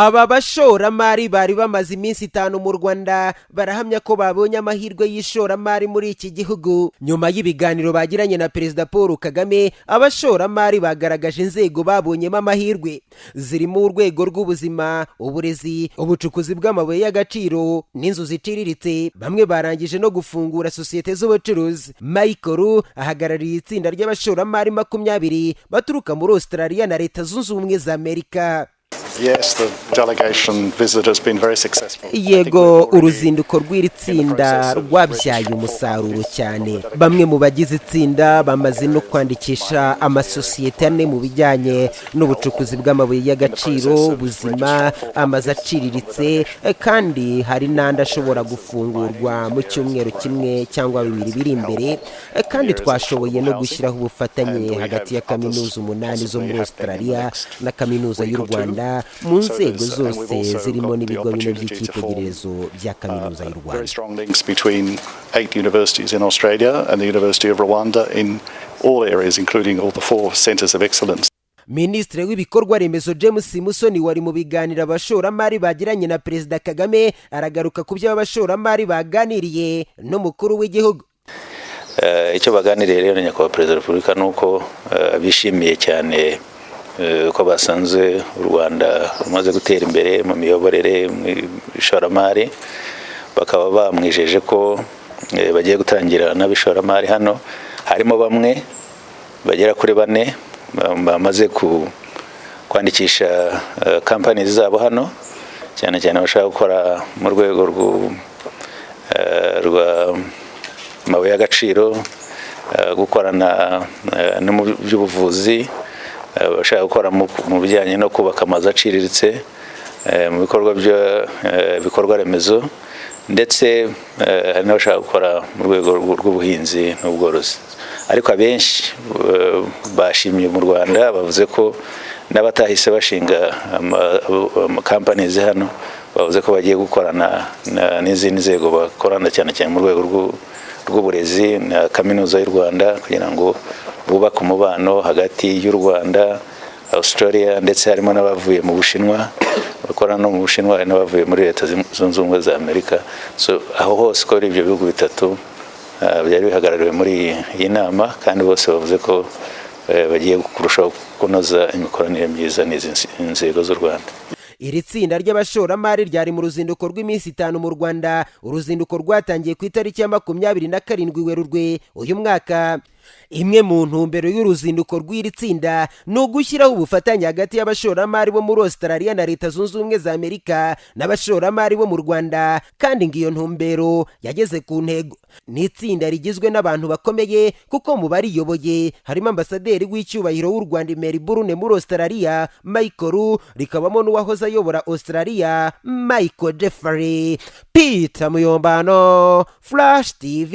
Aba bashoramari bari bamaze iminsi 5 mu Rwanda barahamya ko babonye amahirwe y'ishoramari muri iki gihugu. Nyuma y'ibiganiro bagiranye na Perezida Paul Kagame, abashoramari bagaragaje inzego babonyemo amahirwe, zirimo urwego rw'ubuzima, uburezi, ubucukuzi bw'amabuye y'agaciro n'inzu ziciriritse. Bamwe barangije no gufungura sosiyete z'ubucuruzi. Michael ahagarariye itsinda ry'abashoramari 20 baturuka muri Australia na Leta Zunze Ubumwe za Amerika. Yes, the delegation visit has been very successful. Yego, uruzinduko rw'iri tsinda rwabyaye umusaruro cyane. Bamwe mu bagize itsinda bamaze no kwandikisha amasosiyete ane mu bijyanye n'ubucukuzi bw'amabuye y'agaciro, ubuzima, amazu aciriritse, kandi hari n'andi ashobora gufungurwa mu cyumweru kimwe cyangwa 2 biri imbere. Kandi twashoboye no gushyiraho ubufatanye hagati ya kaminuza umunani zo muri Australia na Kaminuza y'u Rwanda mu nzego zose, zirimo n'ibigo bine by'icyitegererezo bya Kaminuza y'u Rwanda. Very strong links between eight universities in Australia and the University of Rwanda in all areas, including all the four centers of excellence. Minisitiri w'Ibikorwa Remezo James Musoni wari mu biganiro abashoramari bagiranye na Perezida Kagame aragaruka ku byo abashoramari baganiriye n'umukuru w'igihugu. Icyo baganiriye rero na Nyakubahwa Perezida wa Repubulika ni uko bishimiye cyane ko basanze u Rwanda rumaze gutera imbere mu miyoborere, mu ishoramari, bakaba bamwijeje ko bagiye gutangira n'abishoramari hano. Harimo bamwe bagera kuri bane bamaze kwandikisha kampani zabo hano, cyane cyane abashaka gukora mu rwego rwa amabuye y'agaciro, gukorana no mu by'ubuvuzi, abashaka gukora mu bijyanye no kubaka amazu aciriritse, mu bikorwa bikorwa remezo, ndetse hari n'abashaka gukora mu rwego rw'ubuhinzi n'ubworozi. Ariko abenshi bashimye mu Rwanda, bavuze ko n'abatahise bashinga companies hano, bavuze ko bagiye gukorana n'izindi nzego bakorana, cyane cyane mu rwego rw'uburezi na Kaminuza y'u Rwanda, kugira ngo bubake umubano hagati y'u Rwanda, Australia, ndetse harimo n'abavuye mu Bushinwa bakorana no mu Bushinwa, hari n'abavuye muri Leta Zunze Ubumwe za Amerika. So aho hose uko ari ibyo bihugu bitatu byari bihagarariwe muri iyi nama, kandi bose bavuze ko bagiye kurushaho kunoza imikoranire myiza n'izi nzego z'u Rwanda. Iri tsinda ry'abashoramari ryari mu ruzinduko rw'iminsi 5 mu Rwanda, uruzinduko rwatangiye ku itariki ya 27 Werurwe uyu mwaka. Imwe mu ntumbero y'uruzinduko rw'iri tsinda ni ugushyiraho ubufatanye hagati y'abashoramari bo muri Australia na Leta Zunze Ubumwe za Amerika n'abashoramari bo mu Rwanda, kandi ngo iyo ntumbero yageze ku ntego. Ni itsinda rigizwe n'abantu bakomeye, kuko mu bariyoboye harimo ambasaderi w'icyubahiro w'u Rwanda i Melbourne muri Australia, Michael, rikabamo n'uwahoze ayobora Australia, Michael Jeffrey. Peter Muyombano, Flash TV.